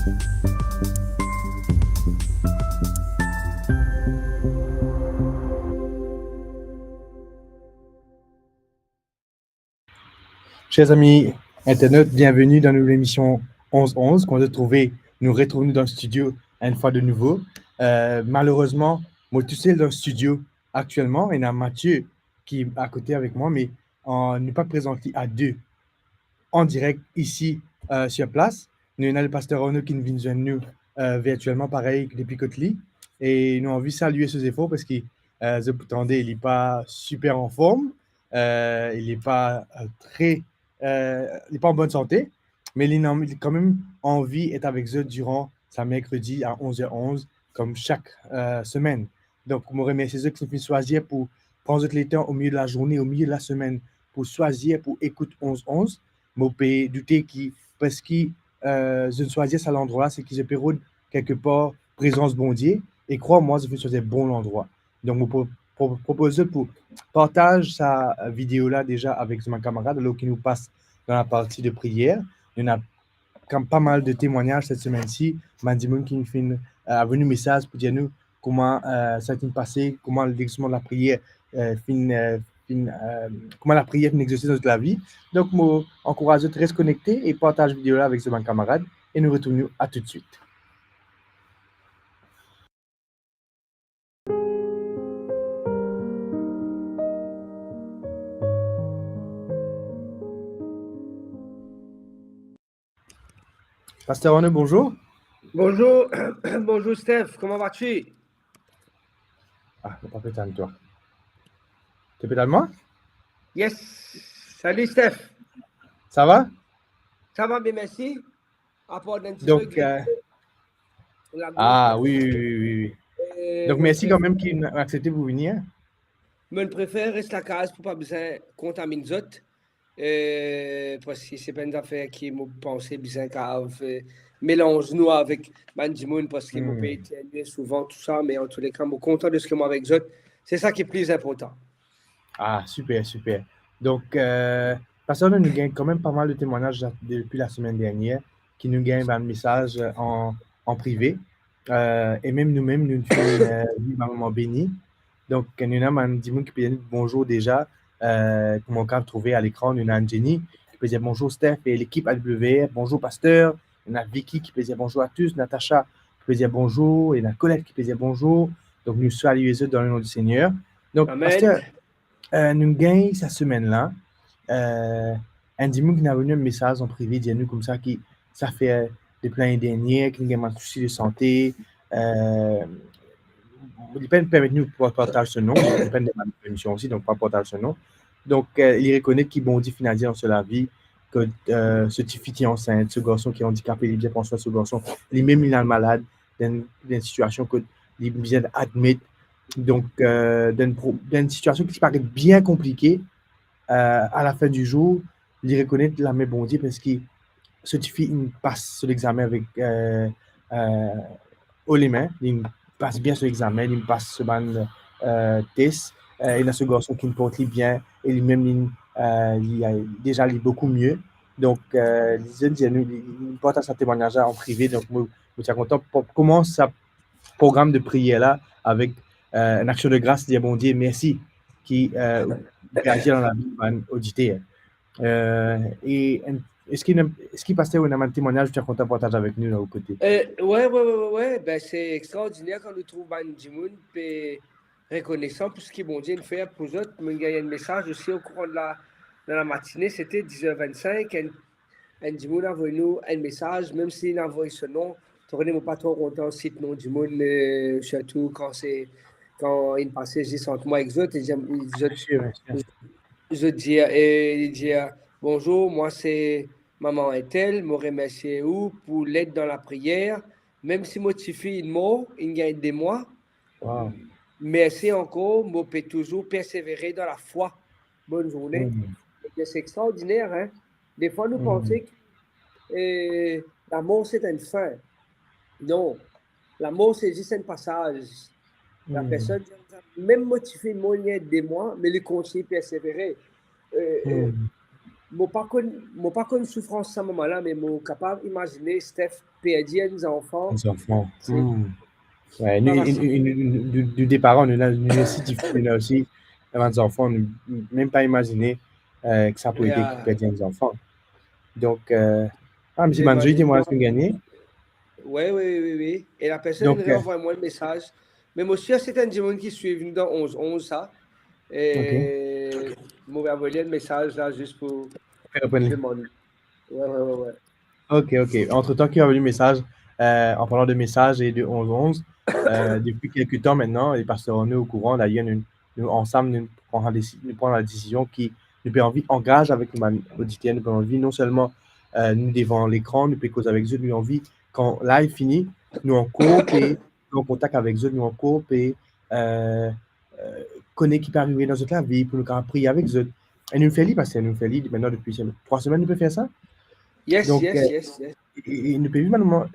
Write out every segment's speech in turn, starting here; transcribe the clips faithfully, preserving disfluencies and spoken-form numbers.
Cher zami internat, bienveni dan nou lemision onz onz. Kontan retrouv, nou retrouv nou dan studio enn fwa de nouvo. Eh, malerezman, mo tousel dan studio aktielman, ena Mathieu ki akote avek mwa, me, eh, nou pa prezant li a de an direk isi, eh, sur plas. Nou ena le Paster Arnaud ki vinn zwenn nou, eh, virtielman, parey depi kot li. E nou anvi salie so zefor parski, eh, zot pou tande, li pa siper anform, eh, li pa, eh, tre, eh, li pa an bonn sante, me li, li kanmem anvi et avek zot diran sa merkredi a onz er onz, kom sak, eh, semenn. Donk, mo remersie zot ki finn swazir pou pran zot letan o milie de lazourne, o milie de lasemenn, pou swazir pou ekout onz onz. Mo pe doute ki, parski, eh, zot swazir sa landrwa la, se ki zot pe rod kelkepar prezans Bondie, e krwar mwa, zot finn swazir bon landrwa. Donk, mo pro-, pro-, propoz zot pou partaz sa, eh, video la deza avek zot bann kamarad, alor ki nou pas dan la parti de priyer. Nou ena kan-, pa mal de temwagnaz set semenn si, bann dimoun ki finn, eh, avoy nou mesaz pou dir nou kouma, eh, sa finn pase, kouma lexersisman lapriyer, eh, finn, eh, finn, eh, kouma lapriyer finn exerse dan zot lavi. Donk, mo ankouraz zot res konekte e partaz video la avek zot bann kamarad e nou retrouv nou a toutswit. Paster Arnaud, bonzour. Bonzour, bonzour Steph, comment vas-tu ? Ah, mo pa pe tann twa. To pe tann mwa ? Yes. Salut Steph. Sa va ? Sa va bien, mersi. Apar enn ti pe gripe. Donk, eh, ah, wi, wi, wi, wi, wi. Eh, donk, mersi kanmem ki aksepte pou vini, hein. Mo prefer res lakaz pou pa bizin kontaminn zot. Eh, parski se pa enn zafer ki mo panse bizin kav, eh, melanz nou avek bann dimoun, parski mo pe eternye souvan, tou sa, me antouleka, mo kontan de seki mo avek zot. Se sa ki pli inportan. Ah, siper, siper. Donk, eh, paski nou gagn kanmem pa mal de temwagnaz la, depi lasemenn dernier, ki nou gagn bann mesaz an, an prive. Eh, e mem noumem, nou finn, eh, viv bann moman beni. Donk, nou ena bann dimoun ki pe dir nou bonzour deza, eh, kouma ou kav trouve a lekran, nou ena Jenny ki pe dir bonzour Steph e lekip A W R, bonzour Paster, nou ena Vicky ki pe dir bonzour a tous, Natacha ki pe dir bonzour, ena Colette ki pe dir bonzour. Donk, nou salie zot dan le nom du Seigneur. Donk, Paster, eh, nou gagn sa semenn la, eh, enn dimoun ki inn avoy nou enn mesaz an prive, dir nou koumsa ki sa fer depi lane dernier, ki inn gagn bann sousi de sante, eh, li pa'nn permet nou pou partaz so nom, li pa'nn demann permision osi, donk pa partaz so nom. Donk, eh, li rekonet ki Bondie finn agir dan so lavi, ki, eh, so tifi ti ansint, so garson ki andikape, li bizin pran swin so garson, limem li al malad, dan, dan enn sitiasion kot li bizin admet. Donk, eh, dan enn pro-, dan enn sitiasion ki ti paret bien konplike, eh, a la fin di zour, li rekonet lame Bondie parski so tifi inn pas so lexame avek, eh, eh, o lame, li inn pas bien so lexame, li inn pas so bann, eh, tes, eh, ena so garson ki inn port li bien, e limem li inn, eh, li, eh, deza li boukou mie. Donk, eh, li dir nou, li, li partaz sa temwagnaz la an prive, donk mo, mo ti a kontan pou koumans sa program de priyer la avek, eh, enn aksion de gras, dir Bondie mersi ki, eh, ou pe agir dan lavi bann oditer. Eh, e enn, eski, eski Paster, ou ena bann temwagnaz ou ti a kontan partaz avek nou dan ou kote? Eh, we, we, we, we, we. Ben, se extraordiner kan nou trouv bann dimoun pe rekonesan pou seki Bondie inn fer pou zot. Mo gagn enn mesaz osi okouran de la, de la matine, sete diz er vennsink, enn, enn dimoun avoy nou enn mesaz, mem si inn avoy so nom, to kone mo pa tro kontan sit nom dimoun, eh, sirtou kan se, kan inn pase zis ant mwa ek zot, e zot, zot dir, e li dir, "Bonzour, mwa se maman entel, mo remersie ou pou led dan lapriyer, mem si mo tifi inn mor, inn gagn de mwa." Wow. Mersi ankor, mo pe touzour persevere dan lafwa. Bonn zourne. Mm. Ebien, se extraordiner, hein? Defwa nou panse ki, eh, lamor se enn fin. Non. Lamor se zis enn pasaz. La personn, mem mo tifi inn mor inn gagn de mwa, me li kontign persevere. Eh, eh, mo pa konn, mo pa konn soufrans sa moman la, me mo kapav imazine Steph perdi enn zanfan. Enn zanfan. Hmm. Wi, nou, nou, nou, nou, nou, nou de paran, nou, nou, nou osi, nou osi, avek zanfan, nou mem pa imazine, euh, ki sa pou ete ki perdi enn zanfan. Donk, euh, ah, misie Manzo, temwaz ki gagne. Wi, wi, wi, wi. E la personn ranvway mwa enn mesaz. Me mo sir se enn dimoun ki swiv nou dan onz onz sa. E mo pe avoy li enn mesaz la zis pou demann. Wi, wi, wi, wi. Ok, ok. Antretan ki avoy li mesaz, euh, an parlan de mesaz e de onz onz, euh, depi kelke tan aster, e paster Arnaud okouran, dayer nou, nou ansam, nou pran, nou pran ladesizion ki nou pe anvi angaz avek nou bann oditer, nou pe anvi non selman, euh, nou devan lekran, nou pe koz avek zot, nou anvi kan live fini, nou ankor pe an kontak avek zot, nou ankor pe, euh, euh, kone ki pe arive dan zot lavi, pou nou kapav priye avek zot. E nou fer li, paster nou fer li aster depi trwa semenn nou pe fer sa. Yes, donk, yes, euh, yes, yes. E, e nou pe viv enn moman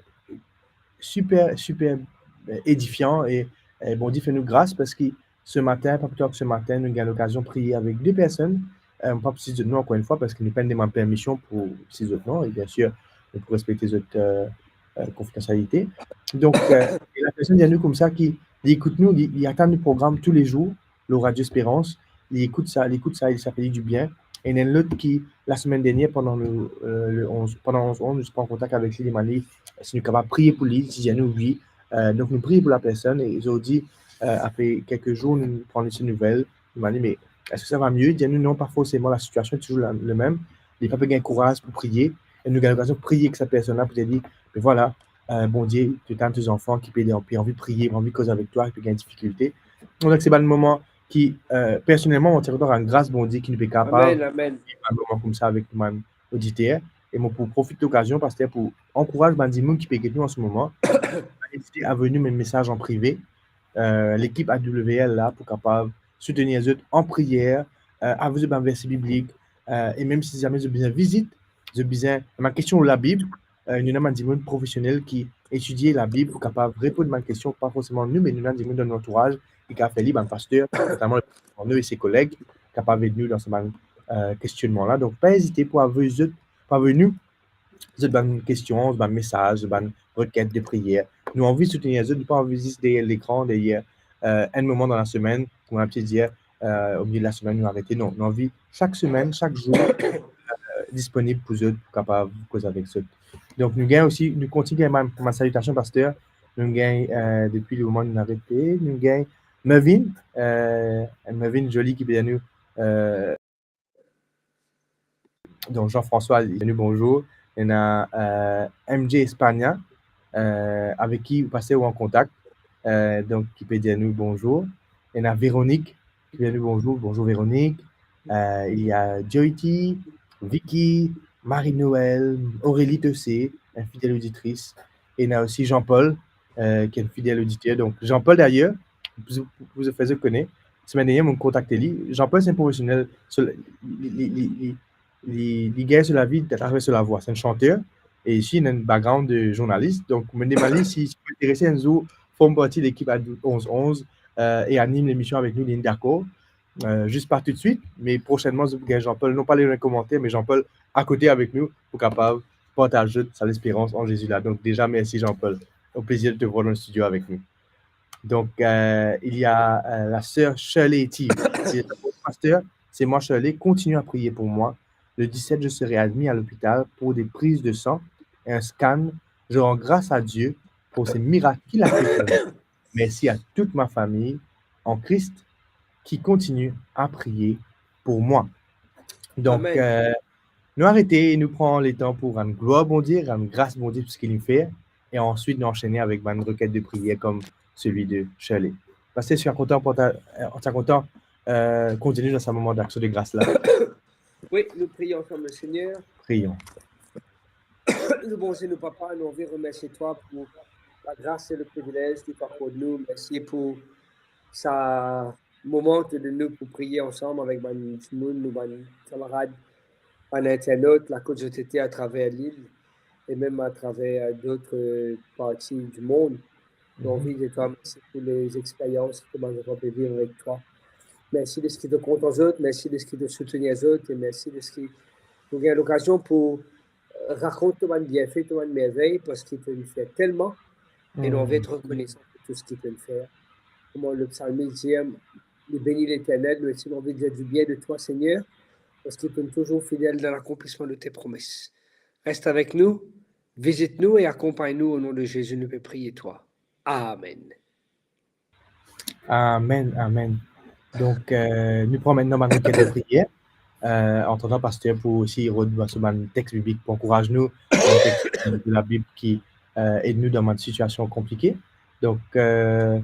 siper, siper, euh, edifian e, e Bondie fer nou gras paski se matin, pa pli tar ki se matin, nou gagn lokazion priye avek de personn. Euh, mo pa pou sit zot non ankor enn fwa paski nou pa'nn demann permision pou sit zot non, e biensir, nou pou respekte zot, euh, euh, konfidansialite. Donk, euh, e la personn dir nou koumsa ki li ekout nou, li, li atann nou program toulezour lor Radio Espérance, li ekout sa, li ekout sa, e sa fer li dibien. E ena enn lot ki, lasemenn dernier, pandan nou, euh, le onz, pandan onz onz, nou ti pran kontak avek li, li demann li si nou kapav priye pou li, li dir nou wi. Euh, donk nou priye pou la personn, e zordi, euh, apre kelke zour, nou pran li so nouvel, nou demann li, me eski sa va mie? Li dir nou non, pa forseman, lasitiasion touzour la, lemem. Li pa pe gagn kouraz pou priye. E nou gagn lokazion priye ek sa personn la pou dir li, me vwala, euh, Bondie, to tann to zanfan ki pe, pe anvi priye, pe anvi koz avek twa, ki pe gagn difikilte. Donk se bann moman ki, euh, personelman, mo ti kontan rann gras Bondie ki nou pe kapav viv bann moman koumsa avek nou bann oditer. E mo pou profit lokazion, paster, pou ankouraz bann dimoun ki pe get nou an se moman, pa ezite avoy nou bann mesaz an prive. Euh, lekip A W L la pou kapav soutenir zot an priyer, euh, avoy zot bann verse biblik, euh, e mem si zame zot bizin vizit, zot bizin bann kestion lor Labib, euh, nou ena bann dimoun profesionel ki etidie Labib pou kapav reponn bann kestion, pa forseman nou, me nou ena dimoun dan nou antouraz ki kapav fer li, bann paster, notaman Arnaud e se koleg, kapav ed nou dan sa bann, euh, kestionnman la. Donk pa ezite pou avoy zot, pou avoy nou zot bann kestion, zot bann mesaz, zot bann reket de priyer. Nou anvi soutenir zot, nou pa anvi zis deryer lekran, deryer, euh, enn moman dan lasemenn, kouma nou ti dir, euh, omilie lasemenn nou arete. Non, nou anvi sak semenn, sak zour, euh, disponib pou zot, pou kapav koz avek zot. Donk nou gagn osi, nou kontign gagn bann, bann salitasion, paster. Nou gagn, euh, depi lemoman nou arete, nou gagn Mervin, euh, Mervin Joly ki pe dir nou, euh, donk Jean-François, li dir nou bonzour. Ena, euh, M J Espagna, euh, avek ki ou paster ou an kontak, euh, donk ki pe dir nou bonzour. Ena Véronique ki pe dir nou bonzour, bonzour Véronique. Euh, il y a Joyty, Vicky, Marie-Noël, Aurélie Tossé, une fidèle auditrice. Ena osi Jean-Paul, euh, ki enn fidèl oditer. Donk Jean-Paul, dayer, pou, pou, pou fer zot kone, semenn dernier, mo kontakte li. Jean-Paul se enn profesionel, so, li, li, li, li, li, li gagn so lavi atraver so lavwa. Se enn santer, e isi, li ena enn background de zournalis. Donk, mo demann li si, si li interese enn zour form parti lekip A W L onz onz, euh, e anim lemision avek nou, li inn dakor. Euh, zis pa toutswit, me prosennman, zot pou gagn Jean-Paul, non pa le dan komanter, me Jean-Paul akote avek nou pou kapav partaz zot sa lesperans an Zezi la. Donk deza, mersi Jean-Paul. Au plaisir de te voir dans le studio avec nous. Donc, euh, il y a, euh, la sœur Shirley Eti. C'est, pasteur, c'est moi Shirley, continue à prier pour moi. Le dix-sept, je serai admis à l'hôpital pour des prises de sang et un scan. Je rends grâce à Dieu pour ces miracles qu'il a fait pour moi. Merci à toute ma famille en Christ qui continue à prier pour moi. Donc, euh, nou arete, nou pran letan pou rann glwar Bondie, rann gras Bondie pou seki li fer, e answit nou ansene avek bann reket de priyer kom seli de Shirley. Paster, si ou kontan, euh, ou kontan, euh, kontinie dan sa moman d'aksion de gras la. Wi, nou priye ansam, Lesegner. Prions. Nou Bondie, nou Papa, nou anvi remersie twa pou la gras e le privilez ki to akord nou. Mersi pou sa moman ki to donn nou pou priye ansam avek bann dimoun, nou bann kamarad, bann internot, la kot zot ete atraver lil e mem atraver dot parti di mond. Nou anvi dir twa mersi pou lexperyans ki bann zanfan pe viv avek twa. Mersi deski to kontan zot, mersi deski to soutenir zot, e mersi deski pou gagn lokazion pou, euh, rakont to bann bienfe, to bann mervey, parski to'nn fer telman, e nou anvi et rekonesan pou tou seki to'nn fer. Kouma le psalmis dir, li beni Leternel, nou osi nou anvi dir dibien de twa, Segner, parski to'nn touzour fidel dan lakonplisman de tes promesses. Res avek nou, vizit nou e akonpagn nou, o non de Zezi nou pe priye twa. Amen. Amen, amen. Donk, euh, nou pran mintnan bann rekel de priyer. Euh, antretan, paster pou osi rod so bann text biblik pou ankouraz nou, bann text de la Bib ki, euh, ed nou dan bann sitiasion konplike. Donk, euh,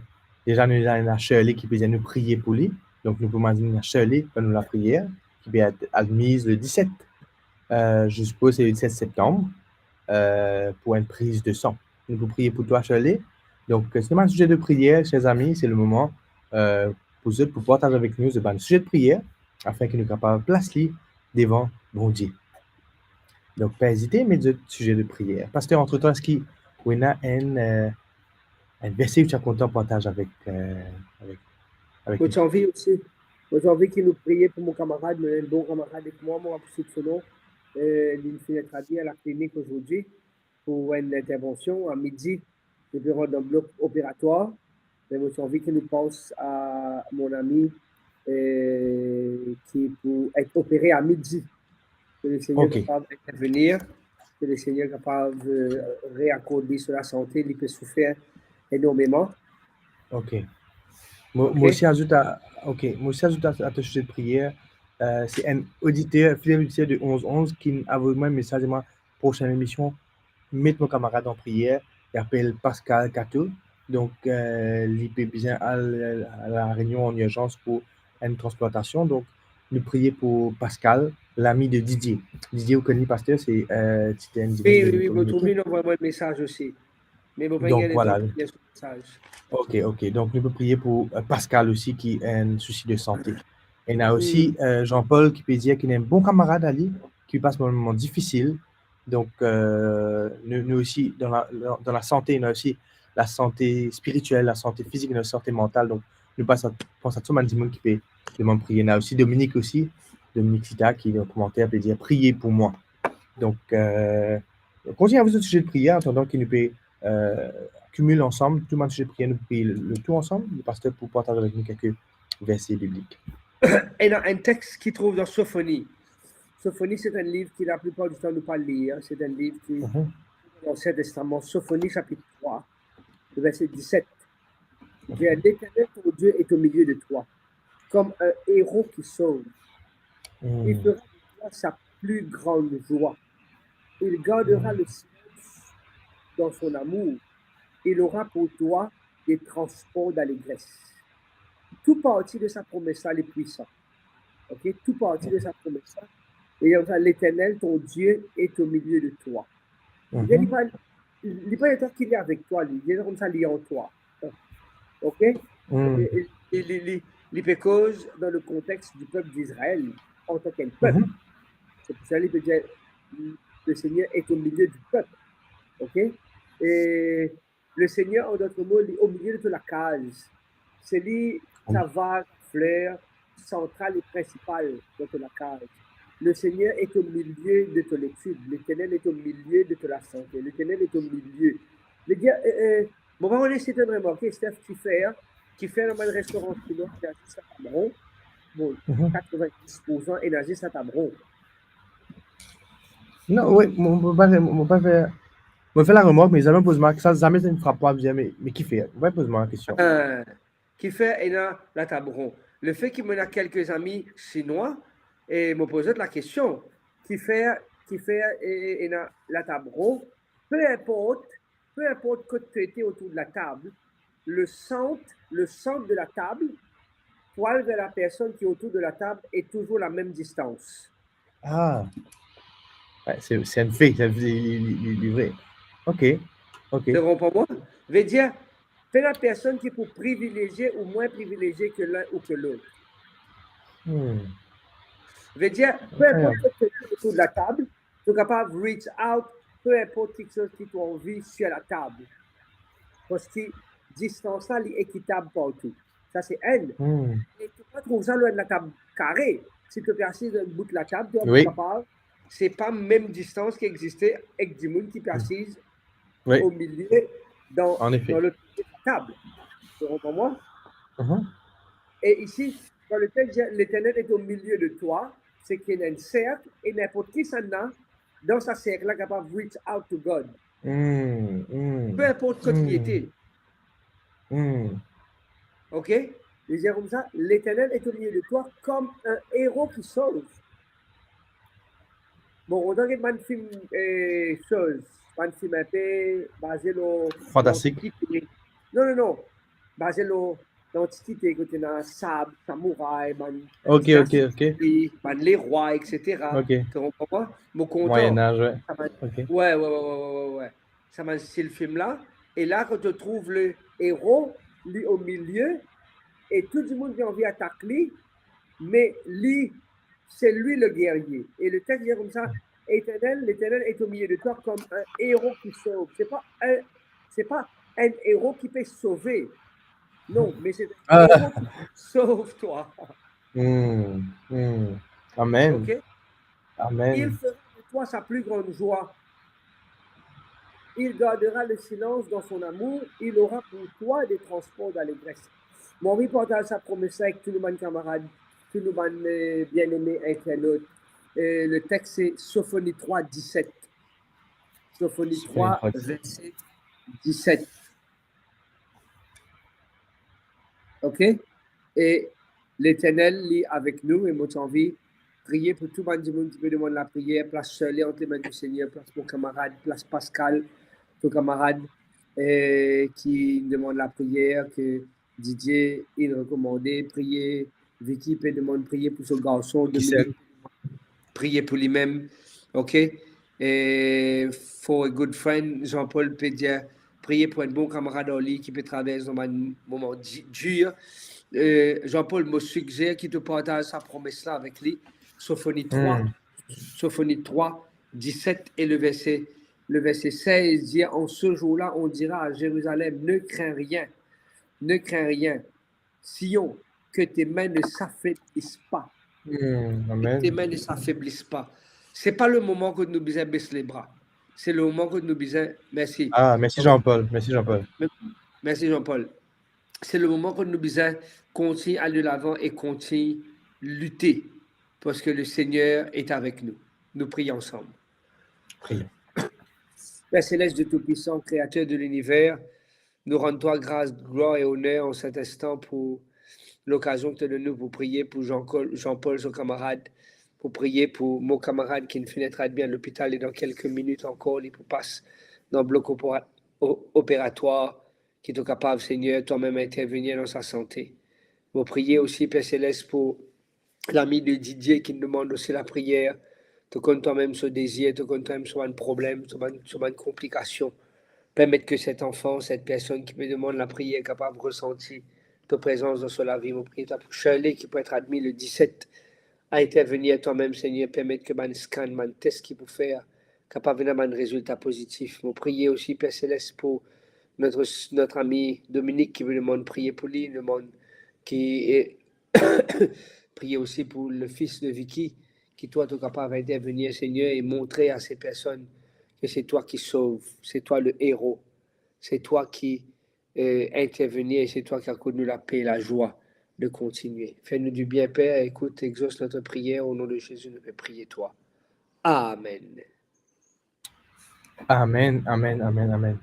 deza nou ena Shirley ki pe dir nou priye pou li. Donk, nou pou mazinn Shirley dan nou lapriyer, ki pe al, al miz le diset, euh, je suppose se le diset septanm, euh, pou enn priz de san. Nou pou priye pou twa, Shirley. Donk, se bann size de priyer, ser zami, se le moman, euh, pou zot pou partaz avek nou zot bann size de priyer, afin ki nou kapav plas li devan Bondie. Donk, pa ezite met zot size de priyer. Paster, antretan, eski ou ena enn, euh, enn verse ou ti a kontan partaz avek, euh, avek, avek nou? Mo ti anvi osi, mo ti anvi ki nou priye pou mo kamarad, mo ena enn bon kamarad ek mwa, mo pa pou sit so non. Euh, li finn tradwi a laklinik azordi pou enn intervansion a midi. Li pe rant dan blok operatwar. Me mo ti anvi ki nou pans a mon ami, eh, ki pou et opere a midi. Ke Lesegner kapav intervenir, ke Lesegner kapav, eh, reakord li so lasante, li pe soufer enormeman. Ok. Mo, mo osi azout a, ok, mo osi azout a, a to size de priyer. Eh, se enn oditer, fidel oditer de onz onz ki avoy mwa enn mesaz, e mwa, prosin emision, met mo kamarad an priyer, li apel Pascal Cateau. Donk, eh, li pe bizin al, al La Réunion an irzans pou enn transplantasion. Donk, nou priye pou Pascal, lami de Didier. Didier, ou konn li, paster, se, eh, ti enn dimoun... Wi, wi, wi, mo trouv li, li anvoy mwa enn mesaz osi. Me mo pa gagn letan pou lir so mesaz. Ok, ok. Donk, nou pe priye pou, eh, Pascal osi, ki ena enn sousi de sante. Ena osi, eh, Jean-Paul ki pe dir ki ena enn bon kamarad a li, ki pas enn moman difisil. Donk, eh, nou, nou osi, dan la, dan, dan lasante, nou osi lasante spiritiel, lasante fizik, lasante mantal. Donk, nou pas a, pans a tou bann dimoun ki pe demann priye. Ena osi Dominique osi, Dominique Sita, ki dan komanter pe dir, "Priye pou mwa." Donk, eh, kontign avek zot size de priyer, antandan ki nou pe, eh, kimil ansam tou bann size de priyer, nou pe priye le, le tou ansam. Le paster pou partaz avek nou kelke verse biblik. Ena enn text ki trouv dan Sofoni. Sofoni, se enn liv ki laplipar ditan nou pa lir, se enn liv ki, dan Ansien Testaman, Sofoni sapit trwa, le verse diset. Ker Leternel ton Die est au milieu de toi, comme un héros qui sauve. Il fera de toi sa plus grande joie. Il gardera le silence dans son amour. Il aura pour toi des transports d'allégresse. Tou parti de sa promes la, li pwisan. Ok, tou parti de sa promes la. E li dir sa, Leternel ton Die est au milieu de toi. Li pa, li pa dir twa ki li avek twa, li dir koumsa li an twa. Ok? E, e, e li, li, li pe koz dan le kontex di pep Izrael, antan ki enn pep. Se pou sa li pe dir, Lesegner est au milieu du peuple. Ok? E Lesegner, an dot mo, li o milie de to lakaz. Se li ta vaz fler santral e prinsipal dan to lakaz. Lesegner est au milieu de ton étude. Leternel est au milieu de to lasante. Leternel est au milieu. Vedir, eh, eh, mo pa kone si to'nn remarke, Steph, kifer, kifer dan bann restoran sinwa, ena zis latab ron. Bon, katrevin-dis poursan ena zis latab ron. Non, wi, mo, mo pa, mo pa fer, mo fer laremark, me zame poz mwa sa, zame sa inn frap mwa, mo dir, me, me kifer? Mo pa poz mwa lakestion. Eh, kifer ena latab ron? Lefe ki mo ena kelke zami sinwa, e mo poz zot lakestion, kifer, kifer, e, e, ena latab ron? Pe inport, pe inport kot to ete otour de latab, le sant, le sant de latab pou al ver lapersonn ki otour de latab est toujours la même distance. Ah. Wi, se, se enn fe, se, li, li, li, li vre. Ok, ok. To konpran mwa? Vedir, pe ena personn ki pou privilezie ou mwin privilezie ke lin ou ke lot. Hmm. Vedir, pe inport kot to ete otour de latab, to kapav reach out, pe inport kiksoz ki to anvi sir latab. Parski distans la, li ekitab partou. Sa se enn. Hmm. E to pa trouv sa lor enn latab kare. Si to pe asiz lor enn bout latab, to pa kapav se pa mem distans ki existe ek dimoun ki pe asiz Oui, omilie dan, en effet. dan lot kote latab. To konpran mwa? Mhm. E isi, kan le text dir, Leternel est au milieu de toi, se ki ena enn serk, e ninport kisannla dan sa serk la kapav reach out to God. Mm, mm, Pe inport kot li Mm. ete. mm. Ok? Li dir koumsa, Leternel est au milieu de toi comme un héros qui sauve. Bon, ou dan get bann fim, eh, soz, bann fim inpe baze lor Fantastik. Lantikite. Non, non, non. Baze lor Lantikite, kot ena sab, samouray, bann Ok, ok, ok. bann lerwa, et cetera. Ok. To konpran? Mo kontan. Moyen-Âge, ouais. Sa bann Ok. Ouais, ouais, ouais, ouais, ouais, ouais, ouais. Sa bann stil fim la. E la, kan to trouv le héros, li au milieu, e tou dimoun ki anvi atak li, me li, c'est lui le guerrier. E le text dir koumsa, Éternel, l'Éternel est au milieu de toi comme un héros qui sauve. C'est pas un, c'est pas un héros qui peut sauver. Non, mais c'est un Ah. héros qui sauve toi. Mm, mm. Amen. Ok? Amen. Il fera de toi sa plus grande joie. Il gardera le silence dans son amour. Il aura pour toi des transports d'allégresse. Mo anvi partaz sa promes la ek tou nou bann kamarad, tou nou bann, eh, bien-aimés internautes. Eh, le texte, c'est Sophonie trois, dix-sept. Sophonie Sophonie trois, trois, dix-sept. verset dix-sept. Ok? E Leternel, li avek nou, e mo ti anvi priye pou tou bann dimoun ki pe demann lapriyer, plas Shirley ant lame di Segner, plas mo kamarad, plas Pascal, to kamarad, eh, ki demann lapriyer, ke Didier inn rekomande, priye, Vicky pe demann priye pou so garson, Gisèle. Dominique, priye pou limem, ok? E for a good friend, Jean-Paul pe dir, priye pou enn bon kamarad ar li ki pe travers dan bann moman di-, dir. Eh, Jean-Paul, mo sizer ki to partaz sa promes la avek li, Sophonie trois, Mm. Sophonie trois, dix-sept et le verset, le verset seize dit, en ce jour-là, on dira à Jérusalem, ne crains rien, ne crains rien. Sion, que tes mains ne s'affaiblissent pas. Mm, amen. Tes mains ne s'affaiblissent pas. C'est pas le moment que nous besoin baisser les bras. C'est le moment que nous besoin, merci. Ah, merci Jean-Paul. Merci Jean-Paul. Merci Jean-Paul. C'est le moment que nous besoin continuer à aller de l'avant et continuer à lutter parce que le Seigneur est avec nous. Nous prions ensemble. Prions. Père céleste, Dieu tout-puissant, créateur de l'univers, nous rendons toi grâce, gloire et honneur en cet instant pour l'occasion que tu donnes nous pour prier pour Jean-Col-, Jean-Paul, son camarade, pour prier pour mon camarade qui finit très bien à l'hôpital et dans quelques minutes encore, il peut passer dans le bloc opéra-, o-, opératoire, que tu es capable, Seigneur, toi-même intervenir dans sa santé. Mo priye osi, Père Céleste, pour l'ami de Didier qui nous demande aussi la prière. Tu connais toi-même son désir, tu connais toi-même son problème, son, son complication. Permets que cet enfant, cette personne qui me demande la prière, capable de ressentir ta présence dans son vie. Mo priye twa pou Shirley qui peut être admis le dix-sept à intervenir toi-même, Seigneur. Permets que bann scan, bann test ki pou fer, kapav ena bann rezilta pozitif. Mo priye osi, Père Céleste, pour notre, notre ami Dominique qui me demande prier pour lui, demande qui est prier aussi pour le fils de Vicky, que toi, tu es capable d'intervenir, Seigneur, et montrer à ces personnes que c'est toi qui sauves, c'est toi le héros, c'est toi qui, euh, intervenir et c'est toi qui accordes nous la paix et la joie de continuer. Fais-nous du bien, Père, écoute, exauce notre prière, au nom de Jésus, nous prions toi. Amen. Amen, amen, amen, amen.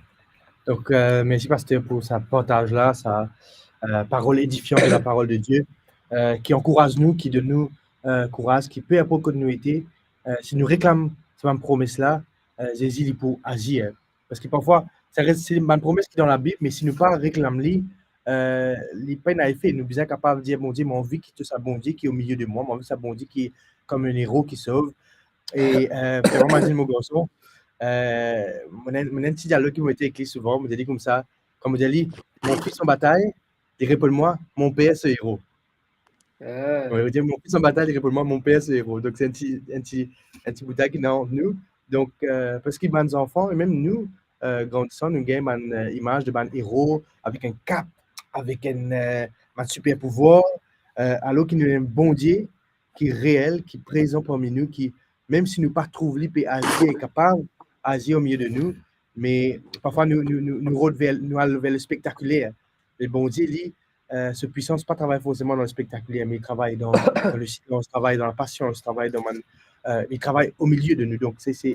Donk, euh, mersi paster pou sa partaz la, sa, euh, parol edifian de la parol de Dieu, euh, ki ankouraz nou, ki donn nou, euh, kouraz, ki pe inport kot nou ete, euh, si nou reklam sa bann promes la, euh, Zezi li pou azir. Parski parfwa, sa res, se bann promes ki dan Labib, me si nou pa reklam li, euh, li pa ena efe. Nou bizin kapav dir, Bondie, mo anvi ki to sa Bondie ki omilie de mwa, mo anvi sa Bondie ki kom enn ero ki sov. E, euh, frer Mazin, mo garson, euh, mo ena, mo ena enn ti dialog ki mo ete ek li souvan, mo dir li koumsa, kan mo dir li, "Mon fils en bataille", li reponn mwa, "Mon père, c'est héros." Ah. Wi, li dir, "Mon fils en bataille", li reponn mwa, "Mon père, c'est héros." Donk, se enn ti, enn ti, enn ti bout ki ena ant nou. Donk, euh, parski bann zanfan, e mem nou, euh, grandisan, nou gagn bann, euh, imaz de bann ero, avek enn kap, avek enn, euh, bann siper pouvwar, euh, alor ki nou ena enn Bondie ki reel, ki prezan parmi nou, ki mem si nou pa trouv li pe azir, li kapav azir omilieu de nou, me parfwa nou, nou, nou, nou rod ver, nou al ver le spektakiler. Me Bondie, li, eh, so pwisans pa travay forseman dan le spektakiler, me li travay dan, dan le silans, travay dan lapasians, travay dan bann, eh, li travay omilieu de nou. Donk, se, se,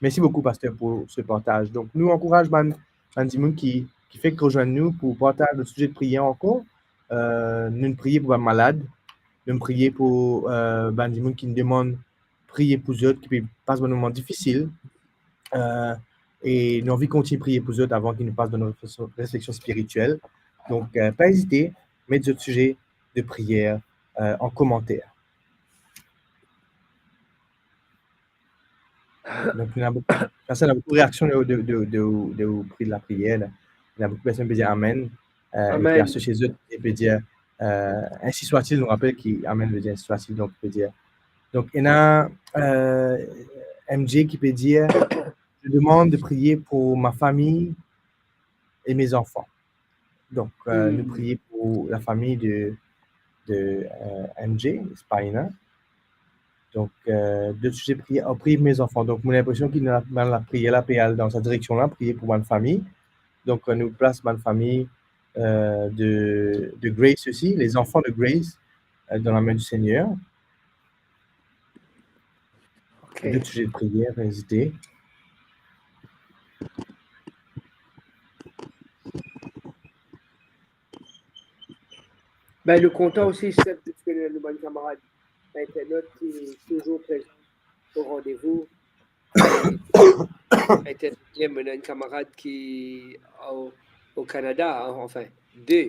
mersi boukou, Paster, pou se partaz. Donk, nou ankouraz bann, bann dimoun ki, ki fek rezwenn nou pou partaz lot size de priyer ankor. Eh, nou priye pou bann malad, nou priye pou, eh, bann dimoun ki demann priye pou zot, ki pe pas bann moman difisil. Eh, e nou anvi kontign priye pou zot avan ki nou pas dan nou refleksion, refleksion spiritiel. Donk, eh, pa ezite, met zot size de priyer, eh, an komanter. Donk, ena boukou, sa, ena boukou reaksion de, de, de, de, de pri de lapriyer la. Ena boukou personn pe dir amen. Eh, e pe asosie zot, e pe dir, eh, ainsi soit-il, nou rapel ki amen ve dir ainsi soit-il, donk, pe dir. Donk, ena, eh, M J ki pe dir, je demande de prier pour ma famille et mes enfants. Donk, eh, nou priye pou lafami de, de, eh, M J, Espagn la. Donk, eh, de size priyer, oh, priye pou mes enfants. Donk, mo linpresion ki nou, nou, lapriyer la pe al dan sa direksion la, priye pou bann fami. Donk, eh, nou plas bann fami, eh, de, de Grace osi, les enfants de Grace, eh, dans la main du Seigneur. Ok. Dot size de priyer, pa ezite. Ben, nou kontan osi, Steph, piske nou, nou bann kamarad internot ki touzour prezan o randevou. Internot, mo ena enn kamarad ki o, o Kanada, anfin, de.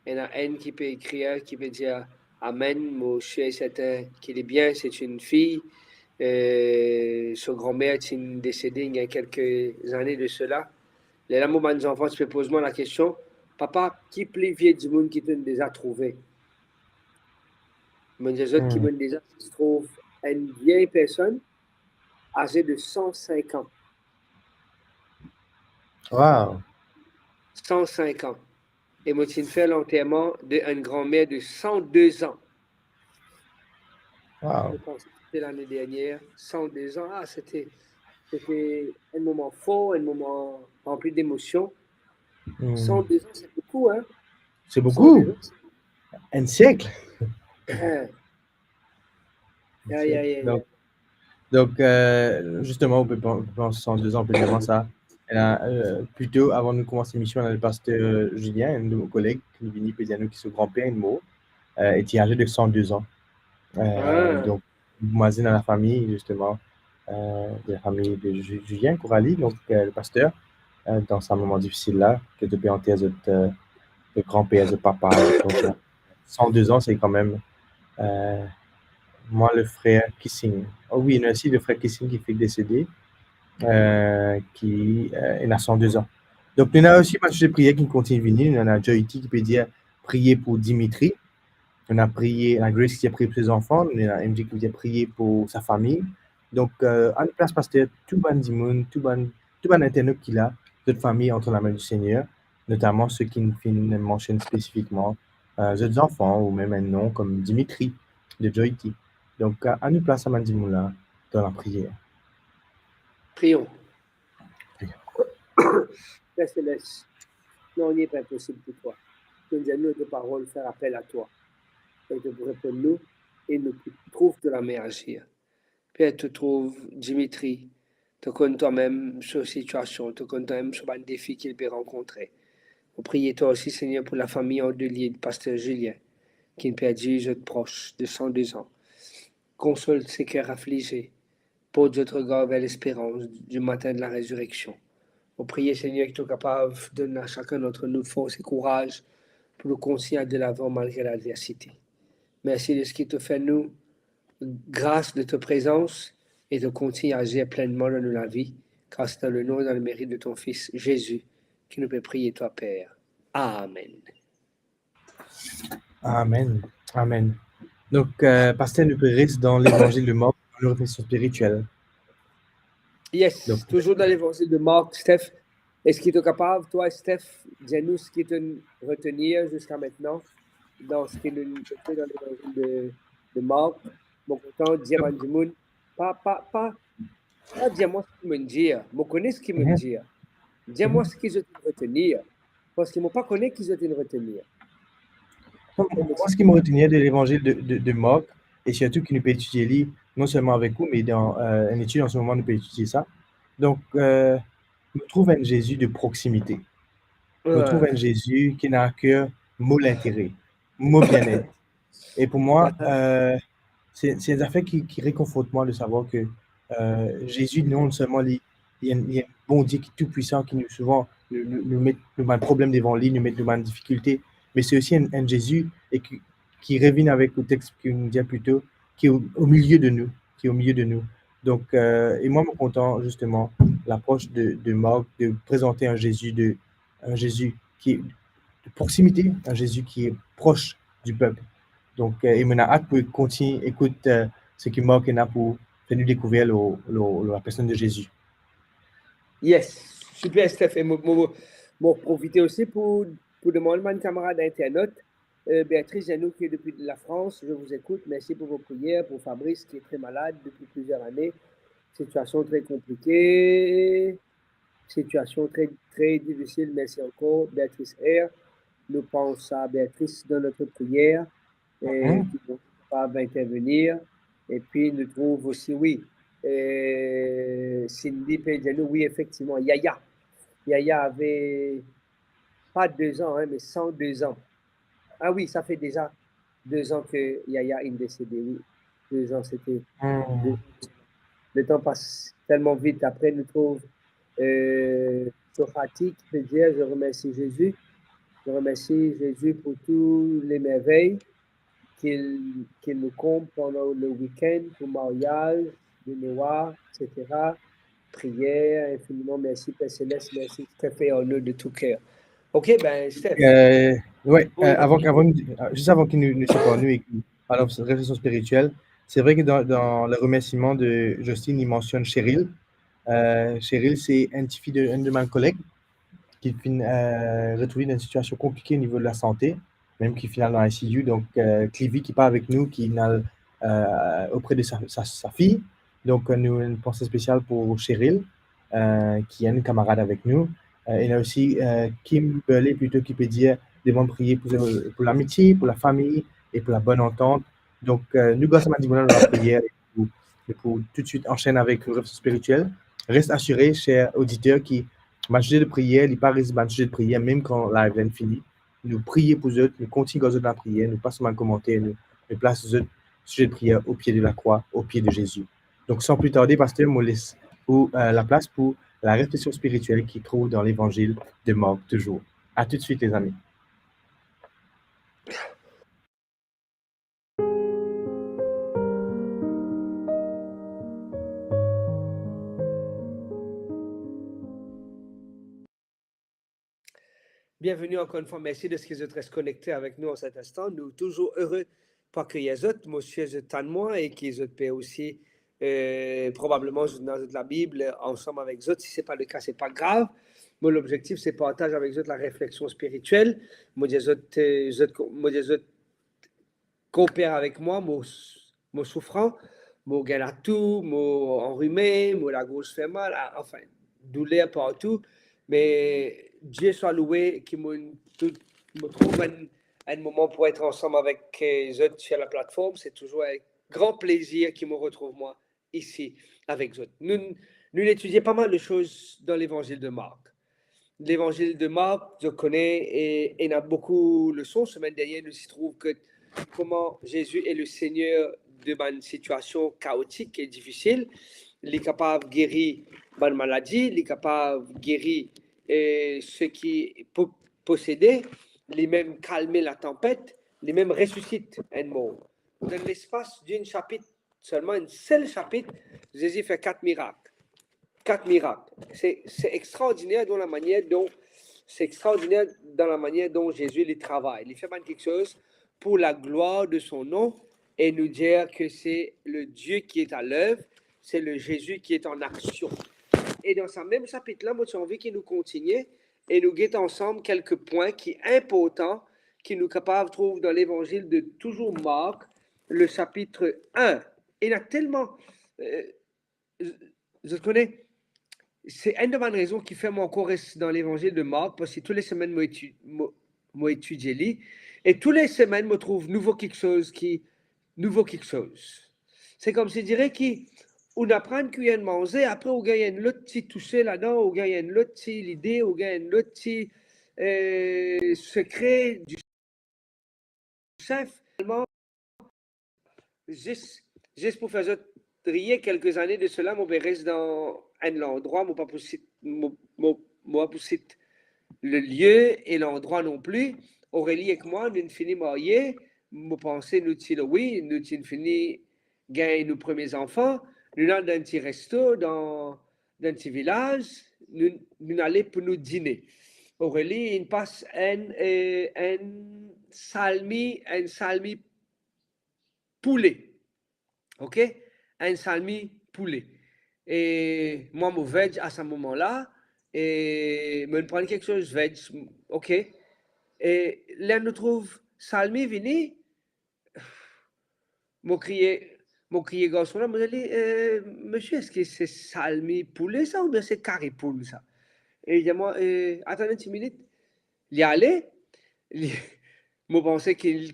Ena enn ki pe ekrir, ki pe dir, amen, mo sir e sertin ki li bien, se enn fi. Eh, so granmer ti desede, il y a quelques années de cela. Lerla mo bann zanfan ti pe poz mwa lakestion, "Papa, ki pli vie dimoun ki to'nn deza trouve?" Mo dir zot ki mo'nn deza trouv enn vie personn aze de san sink an. Wow. San sink an. E mo ti'nn fer lanterman de enn granmer de san de zan. Wow. Je pense que c'était l'année dernière, san de zan. Ah, c'était, c'était un moment fort, un moment rempli d'émotion. Hmm. San de zan, c'est beaucoup, hein? C'est beaucoup. San de zan, c'est... Un siècle. Hein. Ya, ya, ya, ya. Donk, donk, eh, zisteman, ou pe pan-, ou pe pans san de zan, ou pe dir mwa sa. Eh, eh, plito, avan nou koumans lemision, ena le paster Julien, enn de mo koleg, ki vini pe dir nou ki so granper inn mor, eh, e ti aze de san de zan. Eh, donk, imazinn lafami, zisteman, eh, de lafami de Ju-, Julien Coralie, donk, eh, le paster, eh, dan sa moman difisil la, ki to pe anter zot, eh, zot granper, zot papa, donk, eh, san de zan, se kanmem, eh, mwa, le frer Kissing. Oh wi, ena osi le frer Kissing ki fek desede, eh, ki, eh, ena san de zan. Donk, nou ena osi bann size priyer ki kontign vini. Nou ena Joyty ki pe dir, priye pou Dimitri. Nou ena priye, ena Grace ki dir priye pou se zanfan. Nou ena M J ki dir priye pou sa fami. Donk, eh, anou plas, paster, tou bann dimoun, tou bann, tou bann internot ki la, zot fami entre la main du Seigneur, notaman seki finn mansionn spesifikman, eh, zot zanfan ou mem enn nom kom Dimitri, de Joyty. Donk, a, anou plas sa bann dimoun la dan lapriyer. Prions. Prions. Père Céleste, non, rien n'est impossible pour toi. To dir nou dan to parol, fer apel a twa. E to pou reponn nou, e nou pou trouv to lame azir. Per, to trouv Dimitri, to konn twa mem so sitiasion, to konn twa mem so bann defi ki li pe rankontre. Mo priye twa osi, Segner, pou lafami andelie de paster Julien, ki'nn perdi zot pros de san de zan. Console ces cœurs affligés, porte zot regar ver lesperans du matin de la résurrection. Mo priye, Segner, ki to kapav donn a chacun d'entre nous force et courage pou nou kontign al delavan malgre ladversite. Mersi de seki to fer nou gras de to prezans e to kontign azir plennman dan nou lavi, kar se dan le nom et dans le mérite de ton Fils Jésus ki nou pe priye twa, Per. Amen. Amen. Amen. Donk, eh, paster, nou pe res dan Levanzil de Mark, dan nou refleksion spiritiel. Yes, donk, touzour dan Levanzil de Mark, Steph. Eski to kapav, twa, Steph, dir nou seki to'nn retenir ziska aster dan seki nou'nn ete dan Levanzil de, de Mark? Mo kontan dir bann dimoun, Pa, pa, pa, pa dir mwa seki mo'nn dir. Mo kone seki mo'nn dir. Dir mwa seki zot inn retenir. Parski mo pa kone ki zot inn retenir. Non, mwa, seki mo retenir de Levanzil de, de, de Mark, e sirtou ki nou pe etidie li, non selman avek ou, me dan, euh, enn etid an se moman nou pe etidie sa. Donk, euh, nou trouv enn Zezi de proksimite. Nou trouv enn Zezi ki ena a ker mo lintere, mo bienet. E pou mwa, euh, se, se enn zafer ki, ki rekonfort mwa de savwar ke, euh, Zezi, non selman li, li enn, li enn Bondie ki toupwisan, ki nou souvan, nou, nou, nou met nou bann problem devan li, nou met nou bann difikilte, me se osi enn, enn Zezi e ki, ki revinn avek le text ki nou dir plito, ki est au, au milieu de nous, qui est au milieu de nous. Donk, euh, e mwa, mo kontan zisteman lapros de, de Mark, de prezant enn Zezi de, enn Zezi ki est de proximité, enn Zezi ki est proche du peuple. Donk, euh, e mo ena at pou kontign ekout, euh, seki Mark ena pou fer nou dekouver lor, lor, lor la personne de Jésus. Yes, super, Steph. E mo, mo, mo profite osi pou, pou demann bann kamarad internot, euh, Béatrice Jeannot qui est depuis la France, je vous écoute. Merci pour vos prières pour Fabrice qui est très malade depuis plusieurs années. Situation très compliquée. Situation très, très difficile. Merci encore, Béatrice R. Nous pensons à Béatrice dans notre prière, et qui ne peut pas intervenir. Et puis, nous trouve aussi, oui, euh, Cindy pe dir nou, oui, effectivement, Yaya. Yaya avait pas deux ans, hein, mais cent deux ans. Ah oui, ça fait déjà deux ans que Yaya est décédé, oui. Deux ans, c'était... Le temps passe tellement vite. Après, nous trouve, euh, Sophati qui peut dire, je remercie Jésus. Je remercie Jésus pour toutes les merveilles qu'il, qu'il nous comble pendant le week-end, pour mariage de Noah, et cetera. Prière, infiniment merci, Père Céleste, merci, je te fais honneur de tout cœur. Ok, ben, Steph. Euh, ouais, euh, avant, avant, euh, juste avant que nous, nous séparons, nous, et que, alors, cette réflexion spirituelle, c'est vrai que dans, dans le remerciement de Justine, il mentionne Cheryl. Euh, Cheryl, c'est un petit fils de, un de mes collègues qui vient, euh, retrouvé dans une situation compliquée au niveau de la santé, même qui final dans I C U. Donc, euh, Clivy qui part avec nous, qui est, euh, auprès de sa, sa, sa fille. Donc, euh, nous, une pensée spéciale pour Cheryl, euh, qui est une camarade avec nous. Euh, il y a aussi, euh, Kimberley, plutôt, qui peut dire, demande prier pour, pour l'amitié, pour la famille et pour la bonne entente. Donc, euh, nou, gras a Madibouna, nou la priye pou, pou tout de suite enchaîner avec le réflexion spirituelle. Reste assuré, cher auditeur, ki bann size de priyer, li pa res bann size de priyer, mem kan live la fini. Nou priye pou zot, nou kontign gard zot dan lapriyer, nou pas bann komanter, nou, nou plas zot size de priyer au pied de la croix, au pied de Jésus. Donc, sans plus tarder, pasteur, mo les ou, euh, laplas pou la réflexion spirituelle qui trouve dans l'évangile de Marc toujours. À tout de suite, les amis. Bienvenue encore une fois. Merci de ce que vous êtes restés connectés avec nous en cet instant. Nou touzour ere pou akeyir zot. Mo swete zot tann mwa e ki zot pe osi, euh, probableman zot ena zot Labib ansam avek zot. Si se pa le ka, se pa grav. Mo lobzektif, se partaz avek zot la réflexion spirituelle. Mo dir zot, euh, zot, mo dir zot, koper avek mwa, mo, mo soufran, mo gagn latou, mo anrime, mo lagorz fer mal, a-, anfin, douler partou. Me Dieu soit loué ki mo, tou, mo trouv enn, enn moman pou et ansam avek, euh, zot sur la plateforme. Se touzour avek gran plezir ki mo retrouv mwa isi avek zot. Nou, nou etidie pa mal de soz dan Levanzil de Mark. Levanzil de Mark, zot kone, e, ena boukou leson. Semenn dernie, nou ti trouv ke kouma Zezi est le Seigneur de bann sitiasion kaotik e difisil. Li kapav geri bann maladi, li kapav geri, e, seki po-, posede, li mem kalme latanpet, li mem resisit enn mor. Dan lespas d'enn sapit selman, enn sel sapit, Zezi fer kat mirak. Kat mirak. Se, se extraordiner dan la manier don, se extraordiner dan la manier don Zezi li travay. Li fer bann kiksoz pour la gloire de son nom e nou dir ke se le Dieu qui est à l'œuvre, c'est le Jésus qui est en action. E dan sa mem sapit la, mo ti anvi ki nou kontinie e nou get ansam kelke pwin ki inportan ki nou kapav trouv dan Levanzil de touzour Mark, le sapit enn. Ena telman Eh, z-, zot kone, se enn de bann rezon ki fer mo ankor res dan Levanzil de Mark, parski tou le semenn mo eti-, mo, mo etidie li, e tou le semenn mo trouv nouvo kiksoz ki, nouvo kiksoz. Se koumsi dire ki ou aprann kwi enn manze, apre ou gagn enn lot ti touse ladan, ou gagn enn lot ti lide, ou gagn enn lot ti, eh, sekre di sef. Zis, zis pou fer zot riye, kelke zane de sela, mo pe res dan enn landrwa, mo pa pou sit, mo, mo, mo pa pou sit le lie e landrwa non pli. Aurélie ek mwa, nou fini marye, mo panse nou ti, wi, nou ti fini gagn nou premie zanfan, nou al dan enn ti resto, dan, dan enn ti vilaz, nou, nou ale pou nou dine. Aurélie inn pas enn, eh, enn salmi, enn salmi poule. Ok? Enn salmi poule. E mwa mo veg a sa moman la, e mo pran kiksoz veg, ok? E ler nou trouv salmi vini, mo kriye, mo kriye garson la, mo dir li, "Eh, misie, eski se salmi poule sa oubien se kari poul sa?" E li dir mwa, "Eh, atann enn ti minit." Li ale, li, mo panse ki,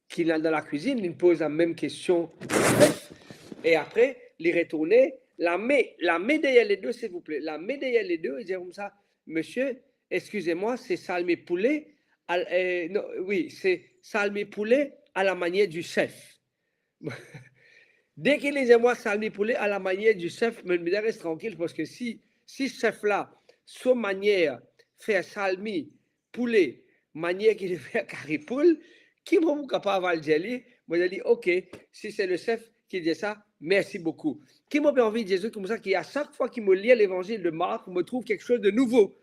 ki li al dan lakwizinn, li poz lamem kestion. E apre, li retourne, lame, lame deryer ledo, silvouple. Lame deryer ledo, li dir koumsa, "Misie, excusez-moi, c'est salmi poulet à l-, eh, non, oui, c'est salmi poulet à la manière du chef." Deki li dir mwa salmi poule a la manier di sef, mo bizin res trankil, parski si, si sef la, so manier fer salmi poule, manier ki li fer kari poul, ki mo pou kapav al dir li, mo dir li, "Ok, si se le sef ki dir sa, merci beaucoup." Ki mo pe anvi dir zot koumsa, ki a sak fwa ki mo lir Levanzil de Mark, mo trouv kiksoz de nouvo.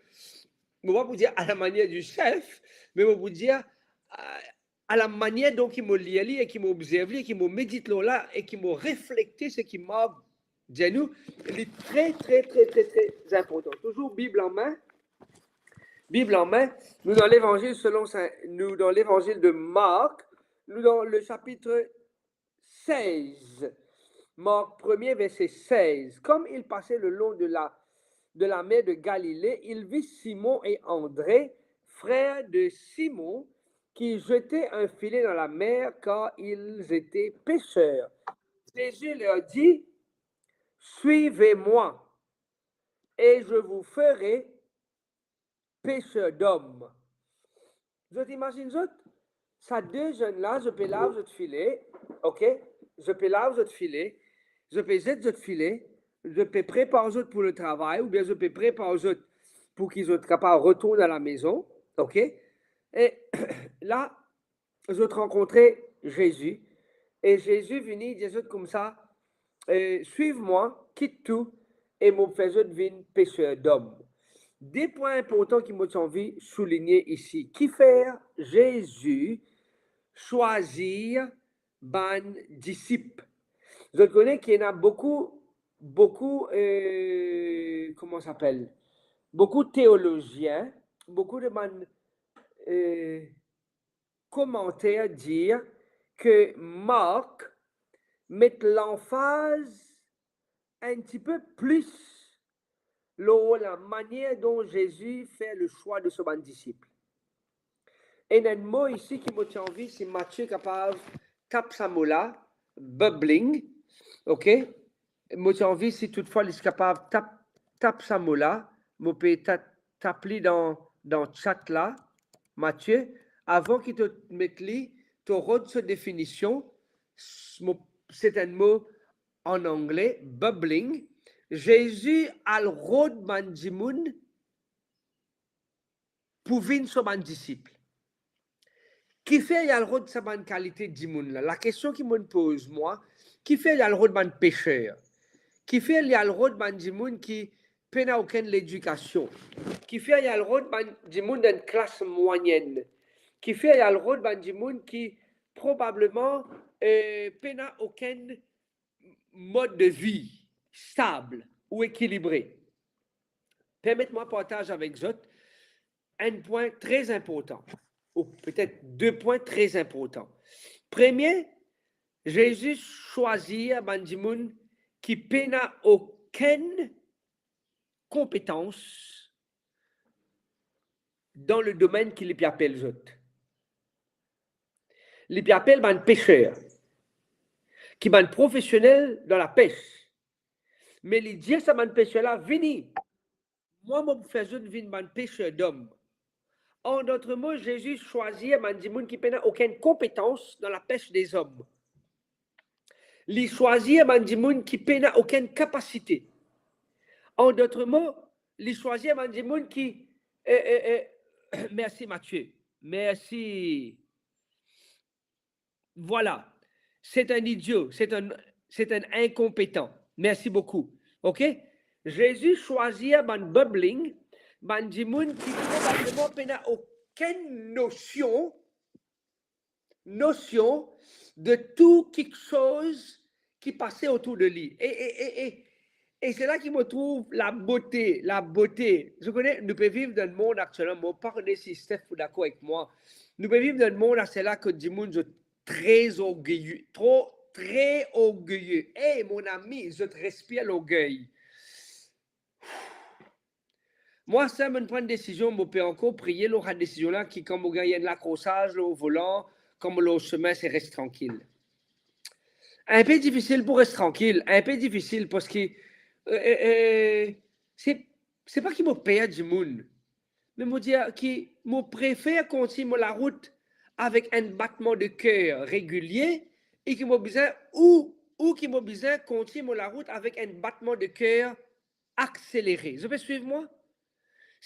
Mo pa pou dir a la manier di sef, me mo pou dir, a, a la manier donk ki mo lir li e ki mo obzerv li e ki mo medit lor la e ki mo reflekte seki Mark dir nou, li tre, tre, tre, tre, tre inportan. Touzour Bib anme, Bib anme, nou dan Levanzil selon Sin, nou dan Levanzil de Mark, nou dan le sapit sez. Mark premie, verse sez. Comme il passait le long de la, de la mer de Galilée, il vit Simon et André, frères de Simon, qui jetaient un filet dans la mer, car ils étaient pêcheurs. Jésus leur dit, "Suivez-moi, et je vous ferai pêcheurs d'hommes." Zot imazinn zot, sa de zenn la, zot pe lav zot file, ok? Zot pe lav zot file, zot pe zet zot file, zot pe prepar zot pou le travay, oubien zot pe prepar zot pou ki zot kapav retourn a la mezon, ok? E la, zot rankontre Zezi, e Zezi vini dir zot koumsa, eh, "Suiv mwa, kit tou, e mo fer zot vinn peser dom." De pwin inportan ki mo ti anvi souligne isi. Kifer Zezi swazir bann disip? Zot kone ki ena boukou, boukou, eh, kouma sa apel? Boukou teolozien, boukou de bann, eh, komanter dir ke Mark met lanfaz enn tipe plis lor la manier dont Zezi fer le swa de so bann disip. Ena enn mo isi ki mo ti anvi si Mathie kapav tap sa mo la, bubbling, ok? Mo ti anvi si toutfwa li ti kapav tap, tap sa mo la, mo pe ta-, tap li dan, dan chat la, Mathie, avan ki to met li, to rod so definision, s-, mo, se enn mo an angle, bubbling. Zezi al rod bann dimoun pou vinn so bann disip. Kifer li al rod sa bann kalite dimoun la? Lakestion ki mo poz mwa, kifer li al rod bann peser? Kifer li al rod bann dimoun ki pena okenn ledikasion? Kifer li al rod bann dimoun dan klas mwayenn? Kifer li al rod bann dimoun ki probableman, eh, pena okenn mod de vi stab ou ekilibre? Permet mwa partaz avek zot enn pwin tre inportan, ou petet de pwin tre inportan. Premie, Zezi swazir bann dimoun ki pena okenn konpetans dan le domenn ki li pe apel zot. Li pe apel bann peser, ki bann profesionel dan lapes. Me li dir sa bann peser la, "Vini, mwa mo pou fer zot vinn bann peser dom." An dot mo, Zezi swazir bann dimoun ki pena okenn konpetans dan lapes dezom. Li swazir bann dimoun ki pena okenn kapasite. An dot mo, li swazir bann dimoun ki, eh, eh, eh, mersi Mathieu, mersi. Vwala, se enn idio, se enn, se enn inkonpetan. Mersi boukou. Ok? Zezi swazir bann bumbling, bann dimoun ki probableman pena okenn nosion, nosion de tou kiksoz ki pase otour de li. E, e, e, e, e se la ki mo trouv labote, labote. Zot kone, nou pe viv dan mond aktielman, mo pa kone si Steph pou dakor ek mwa. Nou pe viv dan mond aster la kot dimoun zot tre orgeye, tro, tre orgeye. Ey, mon ami, zot respir lorgey. Mwa, si mo pran enn desizion, mo pe ankor priye lor sa desizion la, ki kan mo gagn enn lakrosaz lor volan, kan mo lor semin, se res trankil. Inpe difisil pou res trankil, inpe difisil, parski, eh, eh, eh, se, se pa ki mo per dimoun, me mo dir ki mo prefer kontign mo larout avek enn batman de ker regilie, e ki mo bizin, ou, ou ki mo bizin kontign mo larout avek enn batman de ker akselere. Zot pe swiv mwa?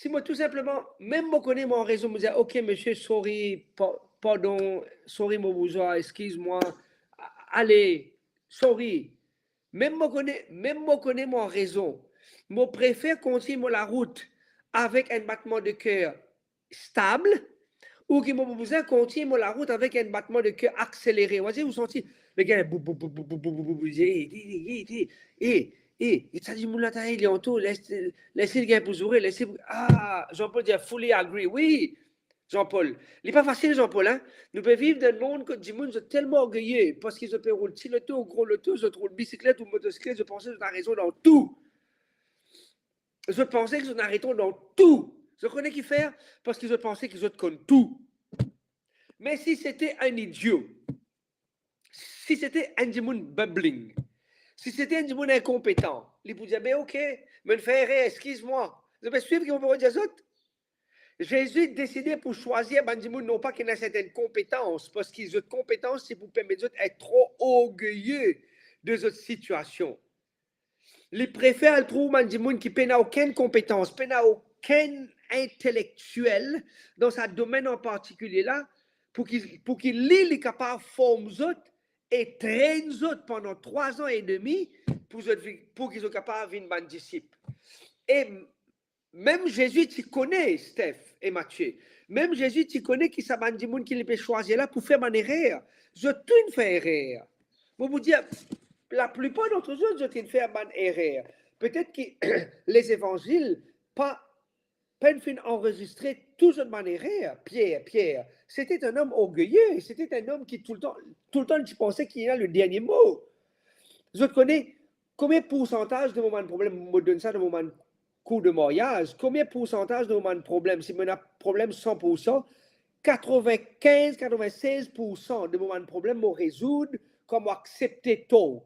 Si mo tou sinpleman, mem mo kone mo an rezon, mo dir, "Ok, misie, sorry, pa-, pardon, sorry, mo bouzwa, eskiz mwa, a-, ale, sorry." Mem mo kone, mem mo kone mo an rezon, mo prefer kontign mo larout avek enn batman de ker stab, ou ki mo pou bizin kontign mo larout avek enn batman de ker akselere. Ou dir, ou santi, le gars, bou, bou, bou, e, e, e, e, e, sa dimoun la, ta, li antour, les, les li gagn pou zoure, les li, ah, Jean-Paul dir, "I fully agree." Wi, Jean-Paul. Li pa fasil, Jean-Paul, hein? Nou pe viv dan enn mond kot dimoun, zot telman orgeye, parski zot pe roul ti loto, gro loto, zot roul bisiklet ou motosiklet, zot panse zot ena rezon dan tou. Zot panse ki zot ena rezon dan tou. Zot kone ki fer? Parski zot panse ki zot konn tou. Me si sete enn idio, si sete enn dimoun bumbling, si sete enn dimoun inkonpetan, li pou dir, "Be ok, mo'nn fer erer, eskiz mwa." Zot pe swiv ki mo pe dir zot? Zezi deside pou swazir bann dimoun non pa ki ena sertenn konpetans, parski zot konpetans ti pou permet zot et tro orgeye de zot sitiasion. Li prefer al trouv bann dimoun ki pena okenn konpetans, pena okenn intelektiel dan sa domenn an partikilie la, pou ki, pou ki li, li kapav form zot e trenn zot pandan trwa an e demi pou zot vi-, pou ki zot kapav vinn bann disip. E mem Zezi ti kone, Steph e Mathieu, mem Zezi ti kone ki sa bann dimoun ki li pe swazir la pou fer bann erer. Zot tou inn fer erer. Mo pou dir, laplipar dant zot, zot inn fer bann erer. Petet ki lezevanzil pa, pa'nn finn anrezistre tou zot bann erer. Pier, Pier, sete enn om orgeye, sete enn om ki toultan, toultan ti panse ki li ena le dernie mo. Zot kone konbien poursantaz de mo bann problem, mo donn sa dan mo bann kour de maryaz, konbien poursantaz de mo bann problem, si mo ena problem san poursan, katrevinkinz, katrevinsez poursan de mo bann problem mo rezoud kan mo aksepte tor.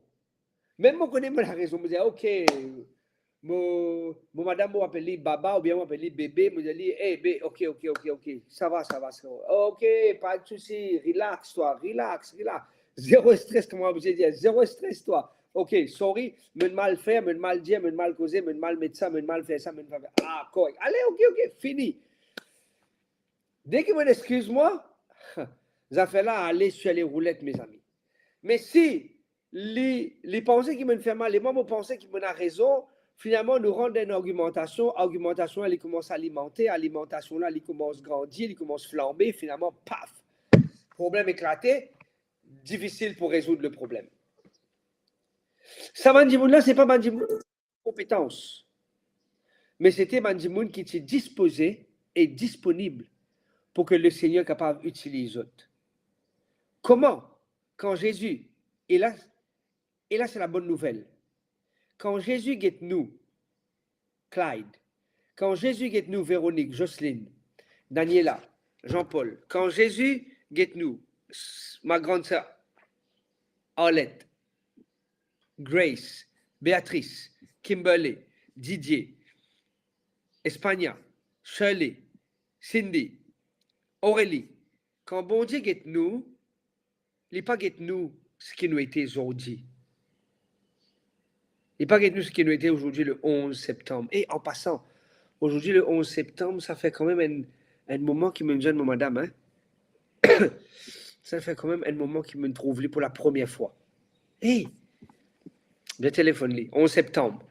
Mem mo kone mo ena rezon, mo dir, "Ok, mo, mo madam, mo apel li baba oubien mo apel li bebe," mo dir li, "Eh, be, ok, ok, ok, ok, sa va, sa va, sa va. Ok, pa de sousi, relax twa, relax, relax. Zero stres, kouma mo oblize dir, zero stres twa. Ok, sorry, mo'nn mal fer, mo'nn mal dir, mo'nn mal koze, mo'nn mal met sa, mo'nn mal fer sa, mo'nn pa fer. Ah, korek. Ale, ok, ok, fini." Deki mo'nn eskiz mwa, zafer la ale sir le roulet, mezami. Me si li, li panse ki mo'nn fer mal, e mwa mo panse ki mo ena rezon, finalman nou rant dan enn argimantasion, argimantasion la li koumans alimante, alimantasion la li koumans grandi, li koumans flanbe, finalman, paf, problem eklate, difisil pou rezoud le problem. Sa bann dimoun la, se pa bann dimoun konpetans, me sete bann dimoun ki ti dispoze e disponib pou ke Lesegner kapav itiliz zot. Kouma? Kan Zezi, e la, e la se labonn nouvel, Kan Zezi get nou, Clyde. Kan Zezi get nou, Véronique, Jocelyne, Daniela, Jean-Paul. Kan Zezi get nou, s-, ma grande sœur, Arlette, Grace, Béatrice, Kimberly, Didier, Espagna, Shirley, Cindy, Aurélie. Kan Bondie get nou, li pa get nou seki nou ete zordi. Li pa get nou seki nou ete zordi, le onze septanm. E an pasan, zordi, le onze septanm, sa fer kanmem enn, enn moman ki mo'nn zwenn mo madam, hein? Sa fer kanmem enn moman ki mo'nn trouv li pou lapremier fwa. Hey! Mo telefonn li, onze septanm.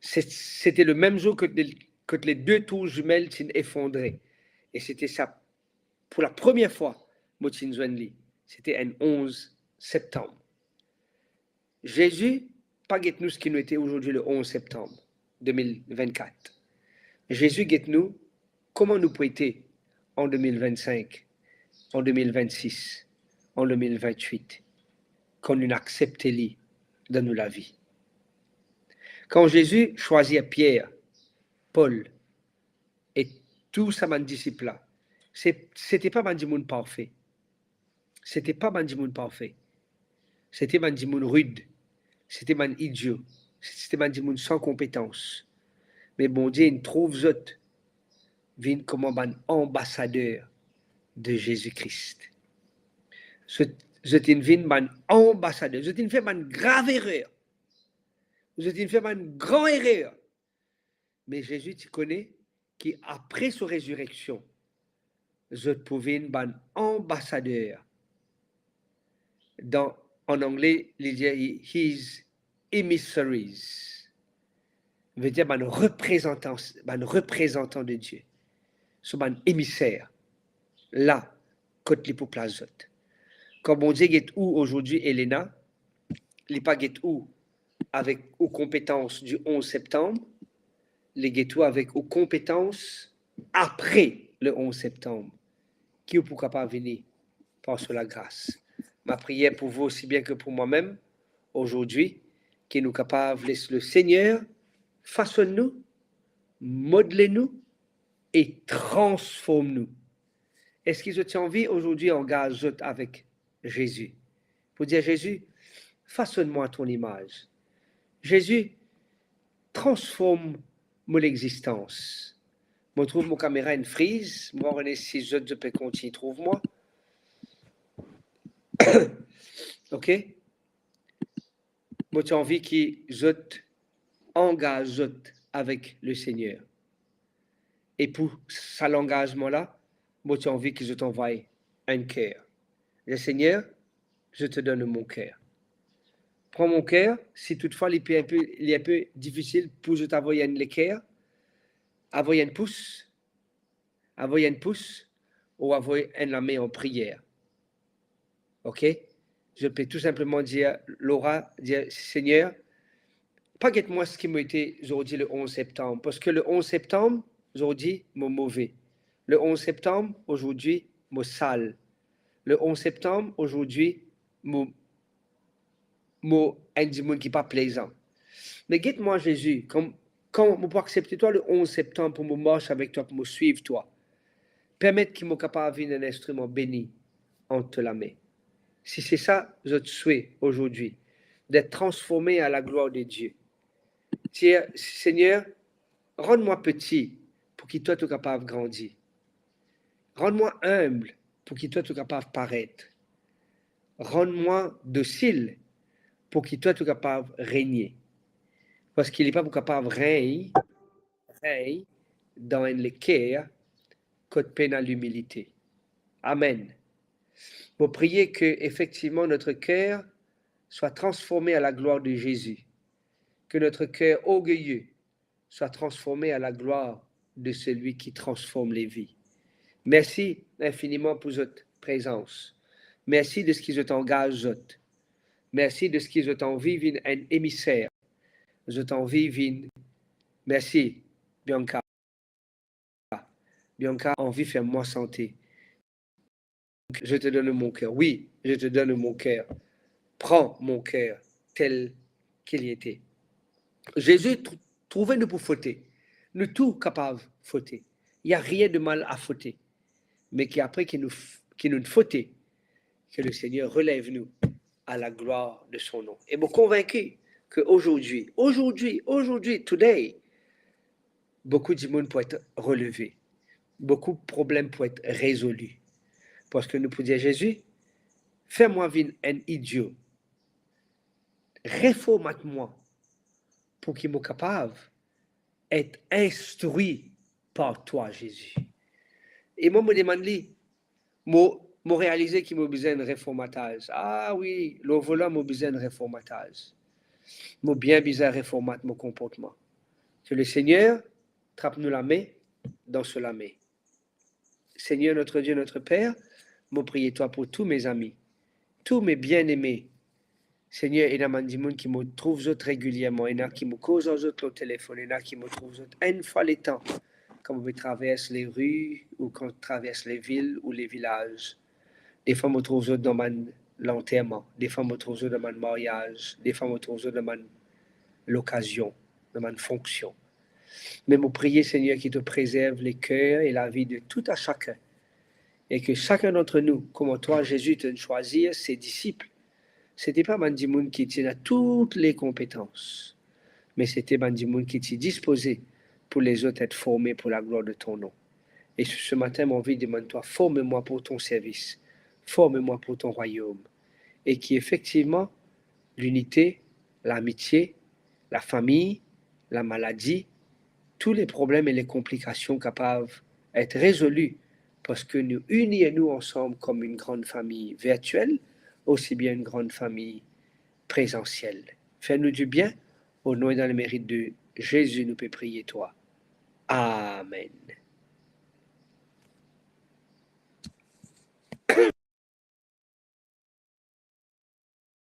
Se, sete le mem zour kot le, kot le de tour zimel ti'nn efondre. E sete sa, pou lapremier fwa, mo ti'nn zwenn li. Sete enn onze septanm. Zezi pa get nou seki nou ete zordi, le onze septanm de mil vennkat. Zezi get nou kouma nou pou ete an de mil vennsink, an de mil vennsis, an de mil vennwit, kan nou aksepte li dan nou lavi. Kan Zezi swazir Pier, Pol e tou sa bann disip la, se, sete pa bann dimoun parfe. Sete pa bann dimoun parfe. Sete bann dimoun rid. Sete bann idio. Sete bann dimoun san konpetans. Me Bondie inn trouv zot vinn kouma bann anbasader de Zezi Kris. Zot, zot inn vinn bann anbasader. Zot inn fer bann grav erer. Zot inn fer bann gran erer. Me Zezi ti kone ki apre so rezireksion, zot pou vinn bann anbasader. Dan, an angle, li dir his emissaries. Vedir bann reprezantan, bann reprezantan de Die. So bann emiser. La, kot li pou plas zot. Kan Bondie get ou zordi, Elena, li pa get ou avek ou konpetans di onz septanm, li get ou avek ou konpetans apre le onz septanm, ki ou pou kapav vini par so lagras. Ma priyer pou vou osi bien ke pou mwa mem, zordi, ki nou kapav les Lesegner fasonn nou, modle nou e transform nou. Eski zot ti anvi zordi angaz zot avek Zezi? Pou dir, Zezi, fasonn mwa a ton imaz. Zezi, transform mo lexistans. Mo trouv mo kamera inn friz, mo pa kone si zot, zot pe kontign trouv mwa. Ok? Mo ti anvi ki zot angaz zot avek Lesegner. E pou sa langazman la, mo ti anvi ki zot anvway enn ker. Dir, Seigneur, je te donne mon cœur. Pran mon ker, si toutfwa li pe enpe, li enpe difisil pou zot avoy enn leker, avoy enn pous, avoy enn pous, ou avoy enn lame an priyer. Ok? Zot pe tou sinpleman dir, Laura, dir, Seigneur, pa get mwa seki mo ete zordi le onz septanm, parski le onz septanm, zordi, mo move. Le onz septanm, zordi, mo sal. Le onz septanm, zordi, mo, mo enn dimoun ki pa plezan. Me get mwa, Zezi, kan, kan mo pou aksepte twa le onz septanm pou mo mars avek twa, pou mo swiv twa, permet ki mo kapav vinn enn instriman beni ant to lame. Si se sa zot swe zordi, d'être transformé à la gloire de Dieu, dir, Seigneur, rann mwa peti pou ki twa to kapav grandi. Rann mwa inb pou ki twa to kapav paret. Rann mwa dosil pou ki twa to kapav regne. Parski li pa pou kapav regn, regn dan enn leker kot pena limilite. Amen. Mo priye ke efektivman notre cœur soit transformé à la gloire de Jésus. Que notre cœur orgueilleux soit transformé à la gloire de celui qui transforme les vies. Mersi infiniman pou zot prezans. Mersi de seki zot angaz zot. Mersi de seki zot anvi vinn enn emiser. Zot anvi vinn. Mersi, Bianca. Bianca anvi fer mwa sante. Je te donne mon cœur. Oui, je te donne mon cœur. Prends mon cœur tel qu'il était. Zezi tr-, trouve nou pou fote. Nou tou kapav fote. Il n'y a rien de mal à fauter. Me ki apre ki nou, ki nou fote, ke Lesegner relev nou à la gloire de son nom. E mo konvinki ke azordi, azordi, azordi, today, boukou dimoun pou et releve, boukou problem pou et rezoli. Parski nou pou dir, Zezi, fer mwa vinn enn idio, reformat mwa pou ki mo kapav et instri par twa, Zezi. E mwa, mo demann li, mo, mo realize ki mo bizin enn reformataz. Ah wi, lor volan, mo bizin enn reformataz. Mo bien bizin reformat mo konportman. Ke Lesegner trap nou lame dan so lame. Seigneur notre Dieu, notre Père, mo priye twa pou tou me zami, tou me bien-aime. Segner, ena bann dimoun ki mo trouv zot regilierman, ena ki mo koz ar zot lor telefonn, ena ki mo trouv zot enn fwa letan, kan mo pe travers lari ou kan travers lavil ou lavilaz. Defwa mo trouv zot dan bann lanterman, defwa mo trouv zot dan bann maryaz, defwa mo trouv zot dan bann lokazion, dan bann fonksion. Me mo priye, Segner, ki to prezerv leker e lavi de tou a sakenn, e ki sakenn dantre nou, kouma twa, Zezi, to'nn swazir se disip, sete pa bann dimoun ki ti ena tou le konpetans, me sete bann dimoun ki ti dispoze pou lezot et forme pou laglwar de to nom. E se, se matin, mo anvi demann twa, form mwa pou to servis, form mwa pou to rwayom, e ki efektivman linite, lamitie, lafami, lamaladi, tou le problem e le konplikasion kapav et rezoli, parski nou inir nou ansam kom enn gran fami virtiel, osi bien enn gran fami prezansiel. Fer nou dibien, o nom e dan le merit de Zezi nou pe priye twa. Amen.